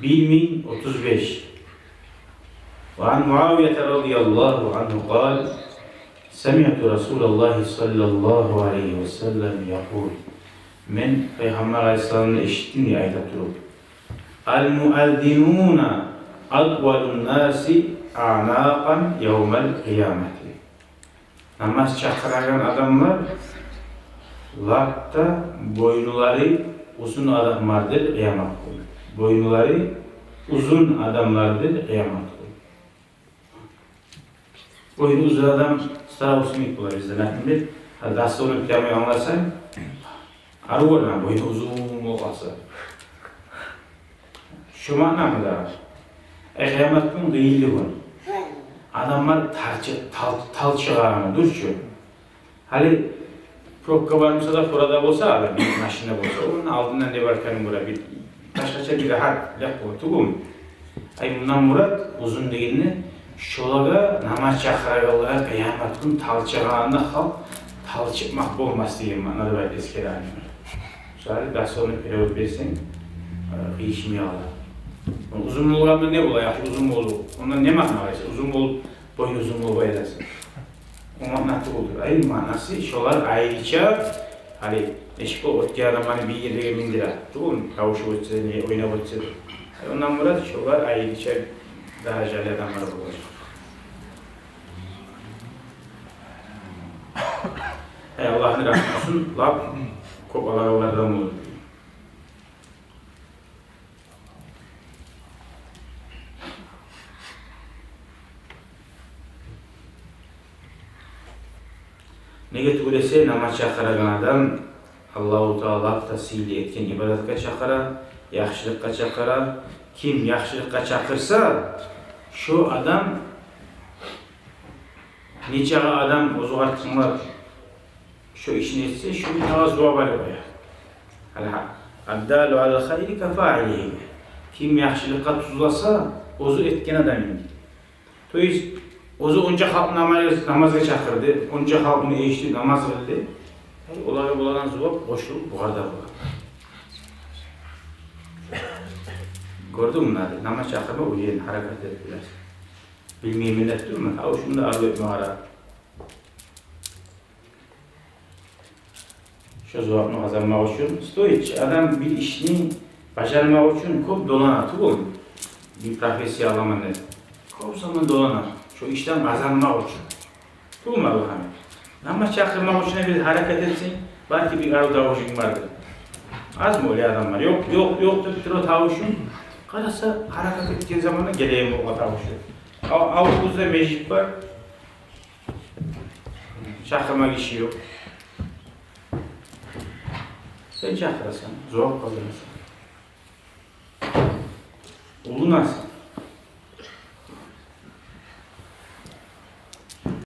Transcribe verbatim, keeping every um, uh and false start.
Бир минг отуз беш. وعن معاوية رضي الله عنه قال: سمعت رسول الله صلى الله عليه وسلم يقول. Мен Пайхаммар алайгьиссаламны эшитдим дей айта туруп: المؤذنون أطول الناس أعناقا يوم القيامة. Намаз чакъырагъан адамлар лап да бойнулары узун адамлардыр къыямат гюн. Бойнулары узун адамлардыр къыямат гюн. Бойну узун адам страус йимик бола бизде, например. Гьали дастарханны тутмай англасанг, арив бола, бойну узун болгъан буса. Шо маънамы да? Э, къыямат гюн къыйынлы гюн. Адамлар тарчы-, тал-, талчыгъаны дюр чю. Гьали пробка бар буса да, фурада болса, адам бир машинде болса, ону алдында не бар экенин гёре, бир башгъача, бир рагьат, лап бола тюгюлмю? Ай, мундан мурат, узун дегенде, шолагъа, намаз чакъырагъанлагъа къыямат гюн талчыгъанында халкъ талчыкъмакъ болмас деген маънада бар эсгере алимлер. Мисалы, дастарханны перевод берсенг, э, къыйышмай къала. Узун болгъанда не бола, яхшы узун болуп? Ондан не маъна бар эсе, узун болуп, бойну узун болуп айланса? О маъна тюгюлдюр. Ай, маънасы, шолар айрыча, гьали, нечик о, оьтге адамланы бир ерге миндире, тюгюлмю? Тавушу оьтсе де, не, ойнап оьтсе де. Ай, ондан мурат, шолар айрыча даражалы адамлар болажакъ. Ай, Аллагьны рагьмусун лап кёп алагъанлардан болур. Неге тюгюл эсе, намаз чакъырагъан адам Аллагьу Таала лап да сыйлы этген ибадатгъа чакъыра, яхшылыкъгъа чакъыра. Ким яхшылыкъгъа чакъырса, шо адам, нечакъы адам оьзю артынлап шо ишни этсе, шо битагъа зувап алып къоя. Аль-, الدال على الخير كفاعله. Ким яхшылыкъгъа тюзлесе, оьзю этген адам йимик. То есть, оьзю онча халкъны намаз-, намазгъа чакъырды, онча халкъ ону эшитди, намаз къылды. Гьей, олагъа болагъан зувап къошулуп, бугъар да бола. Гёрдюнгмю, намаз чакъырма уьйрен, гьаракат эт бираз. Билмеймен деп турма, гьа, шуну да арив этме къара. Шо зувапны къазанмакъ учун стоит чи адам бир ишни бажармакъ учун кёп долана тюгюлмю? Бир профессия аламан деп, кёп заман долана шо ишден къазанмакъ учун. Тюгюлмю, Аллагь гьали? Намаз чакъырмакъ учун бир гьаракат этсенг, балики, бир арив тавушунг бардыр. Азмы олай адамлар? Ёкъ, ёкъ, ёкъ деп тура тавушунг. Къараса, гьаракат этген заманда гелеген болгъан тавушу. Ав-, авулугъузда межит бар. Чакъырма гиши ёкъ. Сен чакъырасан, зувап къазанасан. Уллу насип.